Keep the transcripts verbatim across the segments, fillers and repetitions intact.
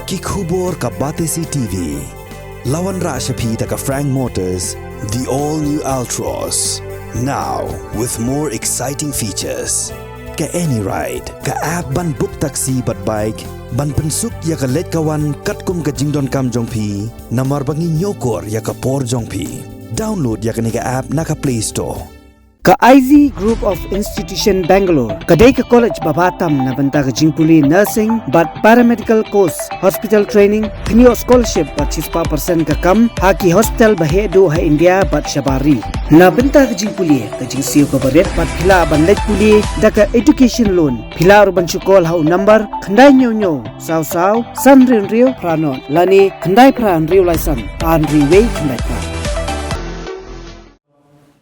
Ki khubor ka Batesi T V. La wanrah sha phi da ka Frank Motors, the all new Altroz. Now with more exciting features. Ka AnyRide, ka app ban book taxi bad bike, ban pynsuk ïa ka leit ka wan katkum ka jingdonkam jong phi, namar ba ngi ñiewkor ïa ka por jong phi. Download ïa kane ka app na ka Play Store. Ka I Z Group of Institution Bangalore ka dei ka college ba bha tam na bynta ka jingpule nursing bad paramedical course, hospital training, kynnoh scholarship bad shispah percent ka kam ha ki hospital ba heh duh ha India bad shabar ri. Na bynta ka jingpule, ka jingsiew kaba rit bad phi lah ban leit pule da ka education loan. Phi lah ruh ban shu call ha u number khyndai hynñiew hynñiew saw saw san hynriew hynriew phra nod lane khyndai phra hynriew lai san ar hynriew wei khyndai phra.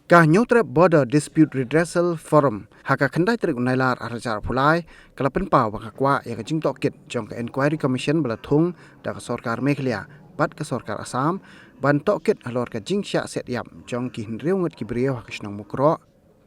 Ka Hynñiewtrep Border Dispute Redressal Forum ha ka khyndai tarik u Nailar ar hajar arphew lai ka la pynpaw ba ka kwah ïa ka jingtohkit jong ka Inquiry Commission ba la thung da ka sorkar Meghalaya bad ka sorkar Assam ban tohkit halor ka jingshah set ïap jong ki hynriew ngut ki briew ha ka shnong Mukroh,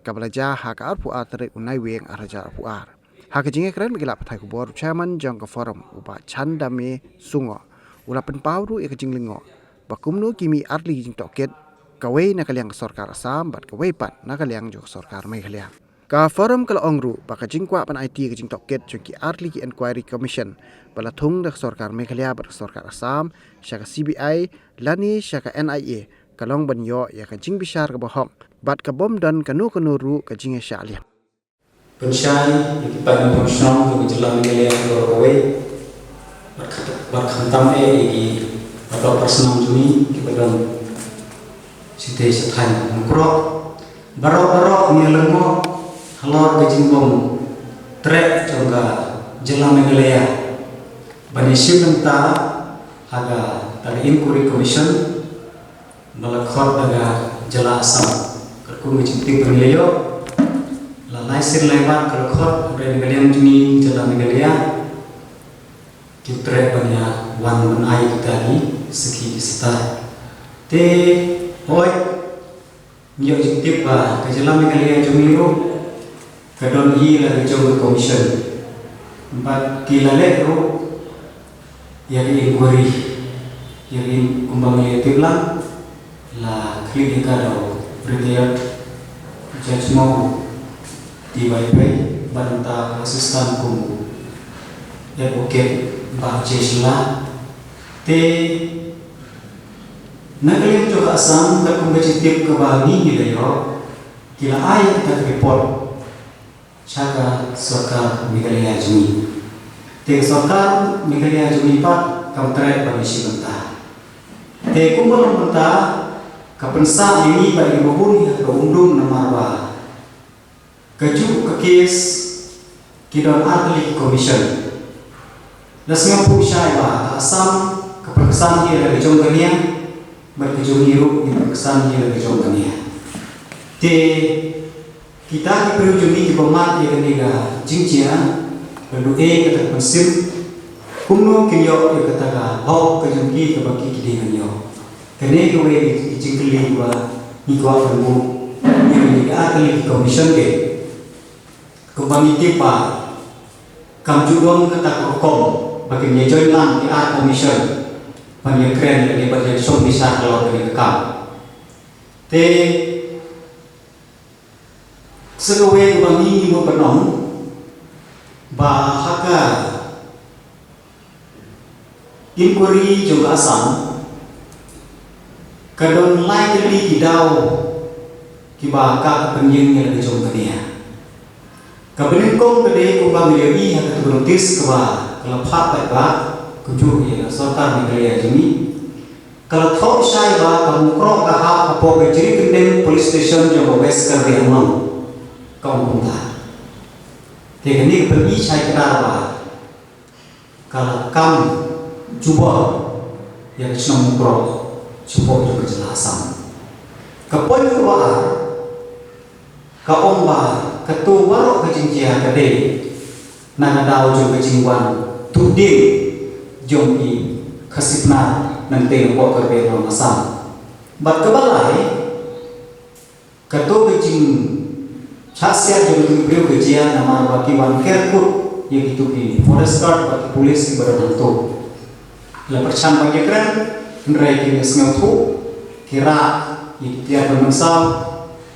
kaba la jia ha ka arphew ar tarik u Naiwieng ar hajar arphew ar. Ha ka jingïakren bad ki lad pathai khubor, u chairman jong ka forum, u Bah Chandame Sungoh, u la pynpaw ruh ïa ka jinglyngngoh ba kumno ki mih artylli ki jingtohkit, kawei na ka liang ka sorkar Assam bad kawei pat na ka liang jong ka sorkar Meghalaya. Ka forum ka la ong ruh ba ka jingkwah ban aiti ka jingtohkit jong ki artylli ki Inquiry Commission ba la thung da ka sorkar Meghalaya bad ka sorkar Assam sha ka C B I lane sha ka N I A ka long ban ïoh ïa ka jingbishar kaba hok bad ka bym don kano kano ruh ka jingïashah liang. Pynshai ïa ki paidbah shnong jong ka jylla Meghalaya baroh kawei, bad khamtam eh ïa ki paidbah shnong jong ngi kiba don shitei shathaiñ Mukroh. Baroh baroh ngi lyngngoh halor ka jingbym treh jong ka jylla Meghalaya ban ïashim bynta ha kata ka Inquiry Commission ba la khot da ka jylla Assam. Katkum ka jingtip ba ngi la ïoh, la lai sien lai bat ka la khot, hynrei na ka liang jong ngi jylla Meghalaya kim treh ban ïa wan ban ai kita ki sakhi ki stad. Te hooid, ngi ïoh jingtip ba ka jylla Meghalaya jong ngi ruh ka don hi la ka jong ka commission. Bad ki la leh ruh ïa ka inquiry, ïa ka in-, kumba ngi la tip lang, la khlieh ïa ka da u retired Judge Mawhun T Y Pei, bad nangta u assistant kum u advocate Bah J Shylla. Te na ka liang jong ka Assam, katkum ka jingtip kaba ngi ngi la ïoh, ki la ai ïa ka report sha ka sorkar Meghalaya jong ngi. Te ka sorkar Meghalaya jong ngi pat kam treh ban ïashim bynta. Te kumba long mynta, ka pynsah ïa ngi bad ïa ngi ba bun ïa ka umdum namar ba kajuh ka case ki don artylli ki commission. La sngewthuh shai ba ka Assam ka pynksan hi la ka jong ka nia, bad ka jong ngi ruh ngi pynksan hi la ka jong ka nia. Te kita ki briew jong ngi kiba mad ïa kane ka jingjia, ka duh ei kata ka mynsiem, kumno kin ïoh ïa kata ka hok ka jong ki kaba ki ki dei ban ïoh. Kane kawei ka jingkylli ba ngi kwah ban buh ïa kane ka artylli ka commission. Te kumba ngi tip ba kam ju don kata ka rukom ba kin ïa join lang ki ar commission ban ïa kren lane ban ïa shong bishar halor kane ka kam. Te sa kawei kaba ngi ngi mut ban ong ba ha ka inquiry jong ka Assam ka don lai tylli ki daw kiba ka pynïeng ïa la ka jong ka nia. Kaba nyngkong ka dei kumba ngi ïohi ha kata ka notice kaba ka la phah paidbah kumjuh ïa ka sorkar Meghalaya jong ngi. Ka la thoh shai ba ka Mukroh ka hap hapoh ka Jrikyndem Police Station jong ka West Karbi Anglong, ka ong kumta. Te kane ka pyni shai kdar ba ka la kam jubor ïa ka shnong Mukroh shapoh jong ka jylla Assam. Ka point kaba ar, ka ong ba kato baroh ka jingjia ka dei na ka daw jong ka jingwan tuh ding jong ki Khasi Pnar nangtei napoh Karbi Anglong Assam. Bad kaba lai, kato ka jingshah siat jong ki briew ka jia namar ba ki wan ker kut ïa kito ki forest guard bad ki police kiba don hangto. La pyrshang ban ïakren, hynrei ki la sngewthuh, ki rah ïa ki tiar ban mynsaw,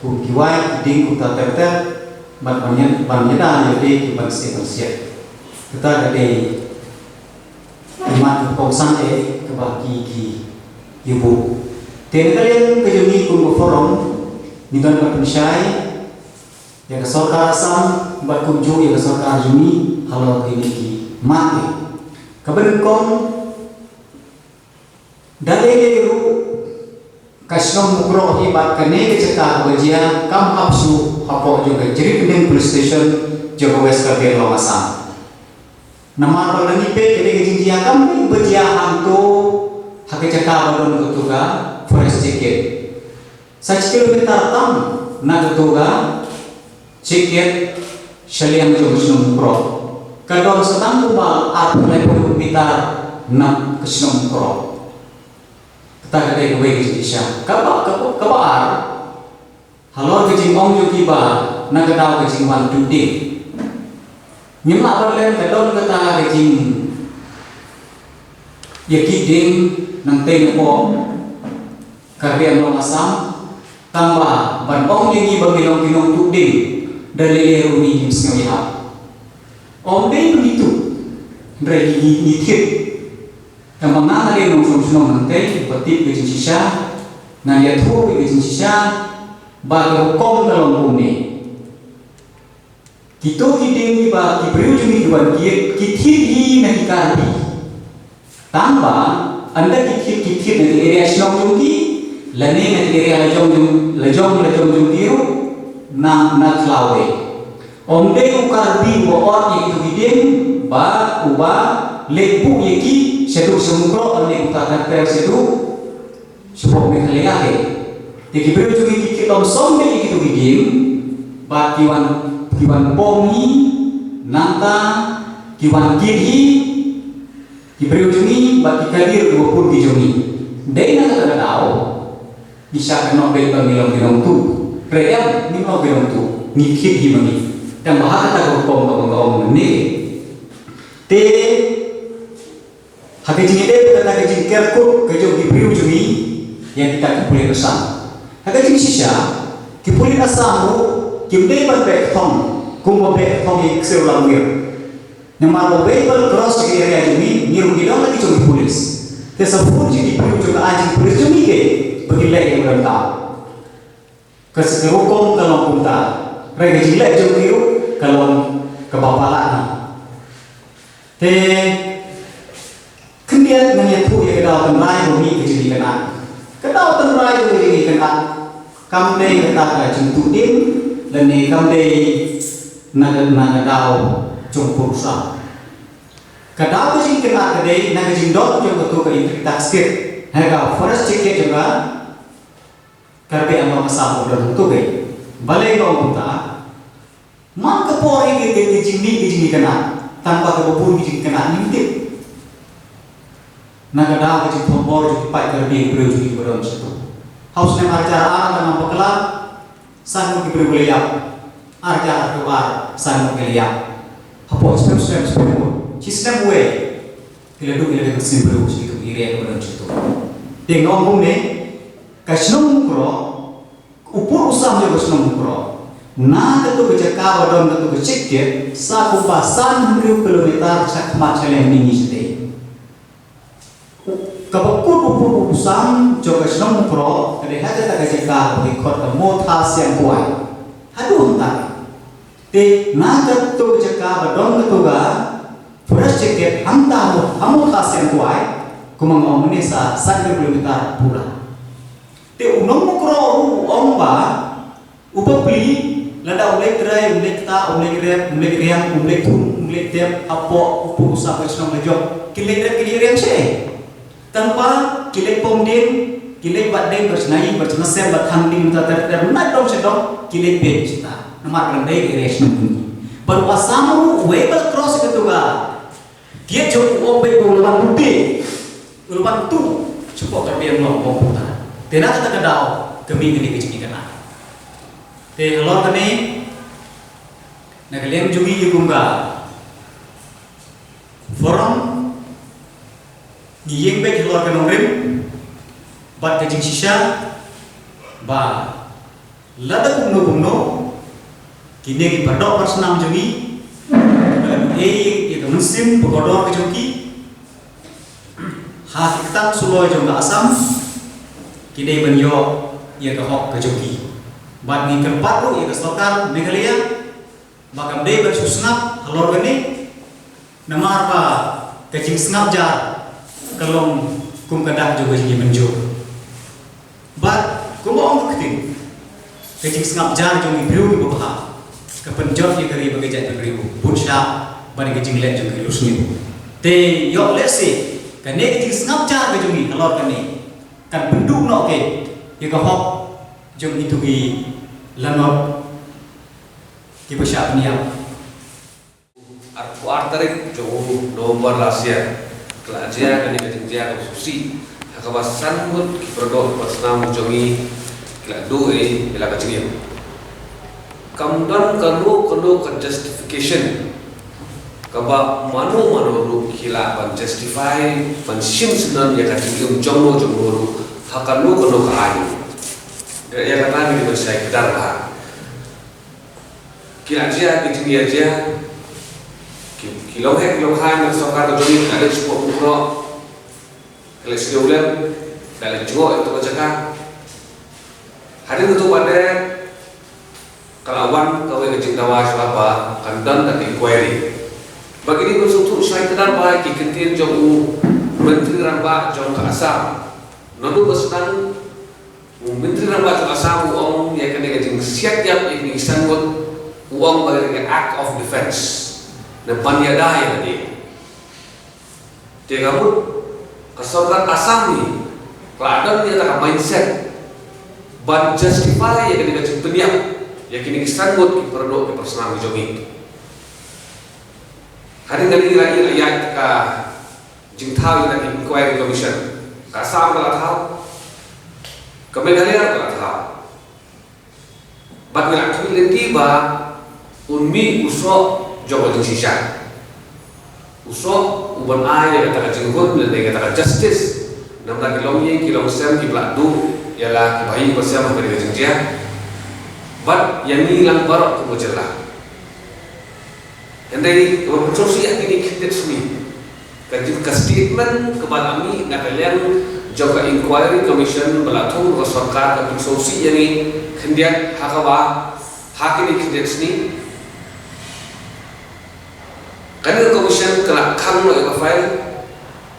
kum ki wai, ki dieng, kumta ter ter, bad ban ïa, ban ïada ïa ki ban sngewthuh. Kata ka dei imat ka kongsan eh kaba ki, ki ïa buh. Te na ka liang ka jong ngi kum ka forum, ngi don ban pynshai ïa ka sorkar Assam bad kumjuh ïa ka sorkar jong ngi halor kine ki mat eh. Kaba nyngkong, da lei lei ruh ka shnong Mukroh hi bad kane ka jaka kaba jia kam hap shuh hapoh jong ka Jri Kynding Police Station jong ka West Karbi Anglong Assam. Namar ba la ngi peit ka dei ka jingjia kam dei ba jia hangto ha ka jaka ba don kato ka forest check gate. Sa shi kilometer tam na kato ka check gate sha liang jong ka shnong Mukroh. Ka don sa tang kumba arphew laiphew meter na ka shnong Mukroh. Kata ka dei kawei ka jingshisha. Kaba, kaba, kaba ar, halor ka jingong jong ki ba na ka daw ka jingwan tuh dieng. Ngim lah ban lem ka don kata ka jingïakit dieng nangtei napoh Karbi Anglong Assam, tangba ban ong ïa ngi ba ngi long ki nongtuh dieng, da lei lei ruh ngi ngim sngew ïahap. Ym dei ba ngi tuh, hynrei ngi, ngi, ngi thied. Tangba nga nga dei nongshong shnong nangtei, ba tip ka jingshisha, nga ïathuh ka jingshisha, ba ka rukom ka long kumne. Kito ki dieng kiba ki briew jong ngi ki wan kit, ki thied hi na ki Karbi. Tangba ynda ki thied, ki thied na ki area shnong jong ki, lane na ki area lajong jong, lajong, lajong jong ki ruh, na, na khlaw eh. Ym dei u Karbi uba ot ïa kito ki dieng, ba uba leit buh ïa ki shaduh sha Mukroh, lane uta ter ter shaduh shapoh Meghalaya hi. Te ki briew jong ngi ki, ki lum song beit ïa kito ki dieng, bad ki wan, ki wan bom hi, nangta ki wan kit hi ki briew jong ngi bad ki kadir kiba pun ki jong ngi. Dei na kata ka daw ngi shah kynnoh beit ba ngi long ki nongtuh. Hynrei em, ngim long ki nongtuh, ngi thied hi ma ngi. Tangba ha kata ka rukom kaba nga ong mynne. Te ha ka jingïadei bad kata ka jingker kut ka jong ki briew jong ngi ïa kita ki pulit Assam. Ha ka jingshisha, ki pulit Assam ruh kim dei ban beh kthong kumba beh kthong ïa ki ksiew lamwir. Namar ba wei ba la cross ïa ka area jong ngi, ngi ruh ngi don la ki jong ki pulit. Te sa bun jong ki briew jong ka aiñ jong ki pulit jong ngi ki ba ki leh ïa u dang daw. Ka sa ka rukom ka long kumta. Hynrei ka jingleh jong ki ruh ka long kaba palat noh. Te khyndiat ngan ïathuh ïa ka daw tynrai ba mih ka jingïakynad. Ka daw tynrai ba mih ka jingïakynad kam dei kata ka jingtuh dieng lane kam dei na ka, na ka daw jong pyrsa. Ka daw ka jingïakynad ka dei na ka jingdon jong kato ka entry tax gate, ha ka forest check gate jong ka Karbi Anglong Assam, u don utu kei. Balei nga ong kumta? Man ka por hi ka, ka, ka jingmih ka jingïakynad, tangba kaba bun ka jingïakynad ngim tip. Na ka daw ka jingthombor jong ki paid Karbi, ki briew jong ki ba don shato. Ha u snem ar hajar ar, tang ngam bakla, san ngut ki briew ki la ïap. Ar hajar arphew ar, san ngut ki la ïap. Hapoh snem, snem, snem, snem wei. Ki la duh ïa la ka mynsiem briew sha kito ki area kiba don shato. Te nga ong kumne, ka shnong Mukroh, u pur u sam jong ka shnong Mukroh, na kato ka jaka ba don kato ka check gate, sa kumba san hynriew kilometer sha khmat sha liang mihngi shatei. Kaba kut u pur u sam jong ka shnong Mukroh ka dei ha kata ka jaka ba ki khot ka Motha Siang Kwai. Haduh hangta. Te na kato ka jaka ba don kato ka forest check gate hangta ha Motha Siang Kwai, kumba nga ong mynne sa san kilometer pura. Te u nong Mukroh ruh u ong ba u bapli, lada u leit trei, u leit ktah, u leit rep, u leit riang, u leit thung, u leit tep hapoh u pur u sam ka shnong la jong, ki leit rep ki leit riang shaei? Tangba ki leit pom dieng, ki leit bat deng, bat shnai, bat shnasem, bat thang dieng, mynta ter ter, na dong sha dong ki leit beit shata. Namar ka dei ka area shnong jong ki. Bad u Assam ruh wei ba la cross kato ka gate jong u, ong beit ba u la wan lute, u la wan tuh shapoh Karbi Anglong, ong kumta. Te na kata ka daw ka mih kane ka jingïakynad. Te halor kane, na ka liang jong ngi kum ka forum, Ngi ïeng beit halor ka nongrim bad ka jingshisha ba lada kumno kumno kine ki pardoh parsnam jong ngi, eh, ïa ka mynsiem ba kordor ka jong ki ha ki ktang suloi jong ka Assam, ki dei ban ïoh ïa ka hok ka jong ki. Bad ngi kyrpad ruh ïa ka sorkar Meghalaya ba kam dei ban shu sngap halor kane, namar ba ka jingsngap jar ka long kum ka dak jong ka jingïamynjur. Bad kumba ong ka ktien, ka jingsngap jar jong ki briew kiba bha ka pynjot ïa ka ri bad ka jaitbynriew bun shah bad ïa ka jingleh jong ki riewsniew. Te ïoh lehse kane ka jingsngap jar ka jong ngi halor kane kan pynduh noh ïa ka hok jong kito ki lanot kiba shah pynïap. Arphew ar tarik jong u November last year, ka la jia kane ka jingjia kaba sngewsih ha kaba san ngut ki pardoh parsnam jong ngi ki la duh ïa la ka jingim. Kam don kano kano ka justification kaba mano mano ruh ki lah ban justify ban shim syndon ïa ka jingim jong no jong no ruh ha kano kano ka aiñ. Ïa kata ngi dei ban shai kdar bha. Ki la jia ki jingïa jia, ki, ki long heh ki long hai na ka sorkar ka jong ngi, ka la leit shu pukroh, ka la leit shu lem, ka la leit jngoh ïa kato ka jaka. Hadien kato pat de ka la wan kawei ka jingdawa shuwa ba kan don da ka inquiry. Ba kine ki sngewthuh shai kdar bha ïa ki kyntien jong u Myntri Rangbah jong ka Assam. Naduh ba sdang u Myntri Rangbah jong Assam u ong ïa kane ka jingsiat ïap ïa kine ki san ngut, u ong ba ka dei ka act of defense, ne ban ïada ïa lade. Te ka mut ka sorkar Assam hi ka la don ïa kata ka mindset ban justify ïa kane ka jingpynïap ïa kine ki san ngut ki pardoh ki parsnam ki jong ngi. Hadien kane ngi la ïa, ïa ka jingthaw ïa ka inquiry commission. Ka Assam ka la thaw, ka Meghalaya ka la thaw. Bad ngi la kyrpad lynti ba un mih u soh jong ka jingshisha, u soh u ban ai ïa kata ka jinghun lane kata ka justice. Namar ki longïing ki longsem kiba la duh ïa la ki bahaïing basem ha kane ka jingjia bad ïa ngi lang baroh kum ka jylla. Hynrei kaba pynsngewsih ha kine ki khyndiat sngi, ka jing, ka statement kaba la mih na ka liang jong ka inquiry commission ba la thung ka sorkar ka pynsngewsih ïa ngi khyndiat ha kaba ha kine ki khyndiat sngi. Kane ka commission ka la khang noh ïa ka file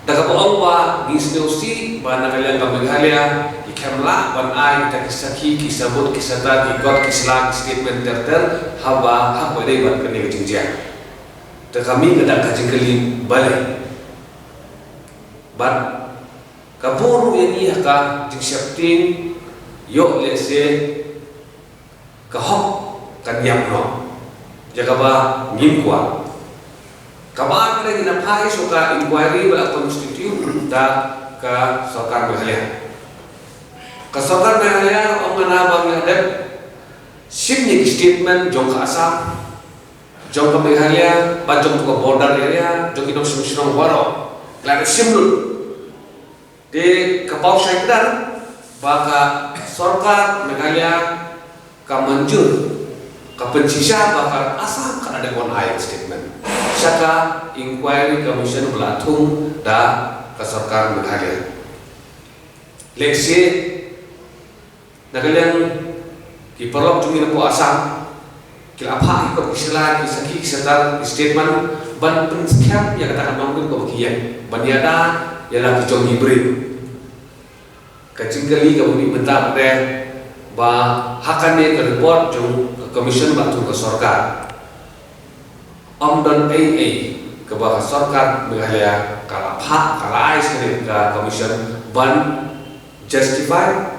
da kaba ong ba ngi sngewsih ba na ka liang ka Meghalaya ki khlem lah ban ai kita ki sakhi, ki sabut, ki satar, ki kot, ki sla, ki statement ter ter haba ha kaba dei bad kane ka jingjia. Te ka mih ka dak ka jingkylli balei. Bad ka buh ruh ïa ngi ha ka jingsheptieng, ïoh lehse ka hok kan ïap noh, ïa kaba ngim kwah. Kaba ar ka dei ngi na phai sha ka inquiry ba la constitute da ka sorkar Meghalaya. Ka sorkar Meghalaya ong nga na ba ngi la dep shim ïa ki statement jong ka Assam, jong ka Meghalaya, bad jong ka border area, jong ki nongshong shnong baroh. Ki la dep shim lut. Te ka paw shai kdar ba ka sorkar Meghalaya ka mynjur, ka pynshisha ba ka Assam ka la dep wan ai statement sha ka inquiry commission ba la thung da ka sorkar Meghalaya. Lehse na ka liang ki paralok jong ngi napoh Assam ki la phah ki kot ki sla, ki sakhi, ki satar, ki statement ban pynskhem ïa kata ka nongrim kaba ki ïeng, ban ïada ïa la ki jong ki briew. Ka jingkylli kaba mih mynta pat de ba ha kane ka report jong ka commission ba la thung ka sorkar, ym don ei ei kaba ka sorkar Meghalaya ka la phah, ka la ai sha ka commission ban justify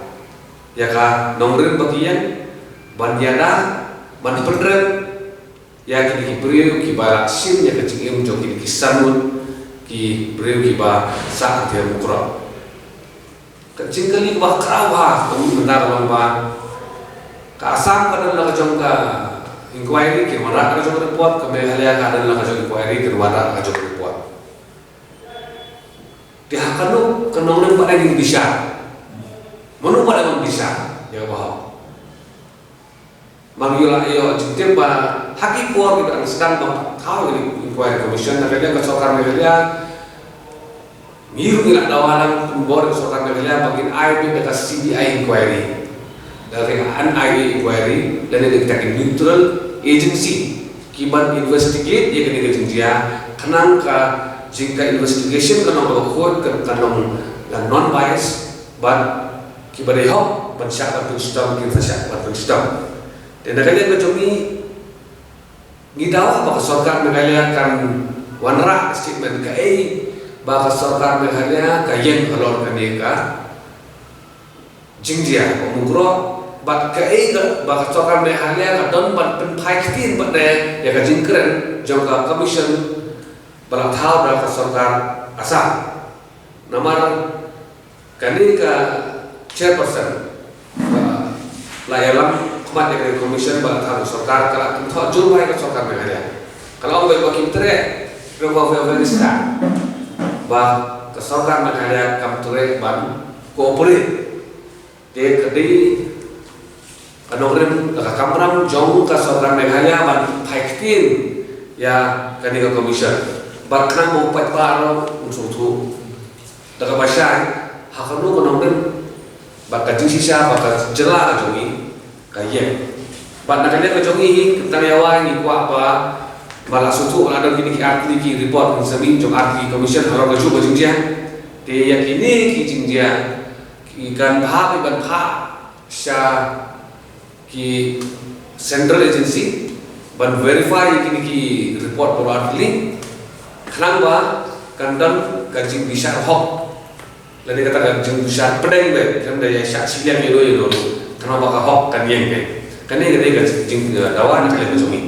ïa ka nongrim ba ki ïeng, ban ïada, ban pynrem ïa kine ki briew kiba la shim ïa ka jingim jong kine ki san ngut ki briew kiba sah ha ka thaiñ Mukroh. Ka jingkylli kaba khraw bha ka mih mynta ka long ba ka Assam ka don la ka jong ka inquiry, kin wanrah la ka jong ka report, ka Meghalaya ka don la ka jong ka inquiry, kin wanrah la ka jong ka report. Te ha kano ka nongrim pat ngin bishar? Mano pat ban bishar ïa kaba hok? Ba ngi la ïoh jingtip ba ha ki por ki dang sdang ba thaw ïa ka inquiry commission, na ka liang ka sorkar Meghalaya, ngi ruh ngi la dawa lang pynbor ïa ka sorkar Meghalaya ba ngin ai beit da ka C B I inquiry. Da ka N I A inquiry, lane da kita ki neutral agency ki ban investigate ïa kane ka jingjia, khnang ka jing ka investigation kan long kaba khuid, kan, kan long non bias, bad kiba dei hok ban shah ban pynshitom kin sa shah ban pynshitom. Te na ka liang ka jong ngi, ngi dawa ba ka sorkar Meghalaya kan wanrah statement kaei ba ka sorkar Meghalaya ka ïeng halor kane ka jingjia ba mukroh, bad kaei ba ka sorkar Meghalaya ka don ban pynphai ktien bad ne ïa ka jingkren jong ka commission ba la thaw da ka sorkar Assam. Namar kane ka chairperson ba la ïalam khmat ïa ka commission ba la thaw da ka sorkar, ka la kynthoh jur bha ïa ka sorkar Meghalaya. Ka la ong ba kim treh, ba very, very sad ba ka sorkar Meghalaya kam treh ban cooperate. Te ka dei ka nongrim, ka kamram jong ka sorkar Meghalaya ban phai ktien ïa kane ka commission. Bad khnang ba u paidbah ruh un sngewthuh da kaba shai ha kano ka nongrim bad ka jingshisha ba ka jylla ka jong ngi ka ïeng. Bad na ka liang ka jong ngi, kynta ïa wai ngi kwah ba, ba la sngewthuh ba la don kine ki artylli ki report, ngin sa mih jong artylli ki commission halor kajuh ka jingjia. Te ïa kine ki jingjia ki kan phah, ki ban phah sha ki central agency ban verify ïa kine ki report baroh artylli, khnang ba kan don ka jingbishar hok. Lane kata ka jingbishar pdeng beit, khlem da ïa shah shiliang ïa no ïa no, khnang ba ka hok kan ïeng beit. Kane ka dei ka jing, eh, dawa na ka liang ka jong ngi.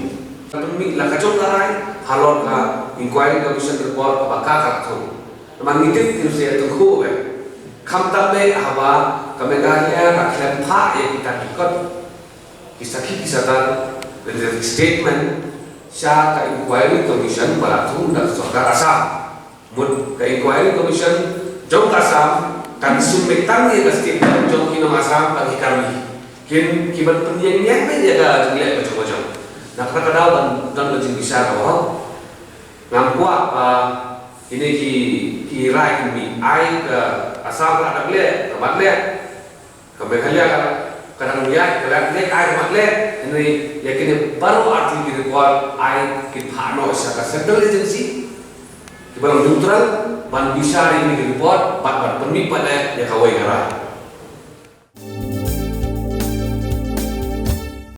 Ka pynmih la ka jong ka rai halor ka inquiry commission report kaba ka ka thung. Namar ngi tip kin sa ïa tyngkhuh beit. Khamtam beit haba ka Meghalaya ka khlem phah ïa kita ki kot, ki sakhi ki satar, lane ki statement sha ka inquiry commission ba la thung da ka sorkar Assam. Mut ka inquiry commission jong ka Assam kan shim beit tang ïa ka statement jong ki nong Assam bad ki Karbi. Kin, ki ban pynïeng ïa ka jingleh ka jong ka jong. Na kata ka daw kan don ka jingbishar kaba hok. Ngam kwah ba kine ki, ki rai kin mih, ai ka Assam ka da leh, ka mat leh. Ka Meghalaya ka, ka dang ïaid, ka leh, leh, ai ka mat leh. Hynrei ïa kine baroh artylli ki report ai kin phah noh sha ka central agency kiba long neutral ban bishar ïa kine ki report bad ban pynmih pat leh ïa kawei ka rai.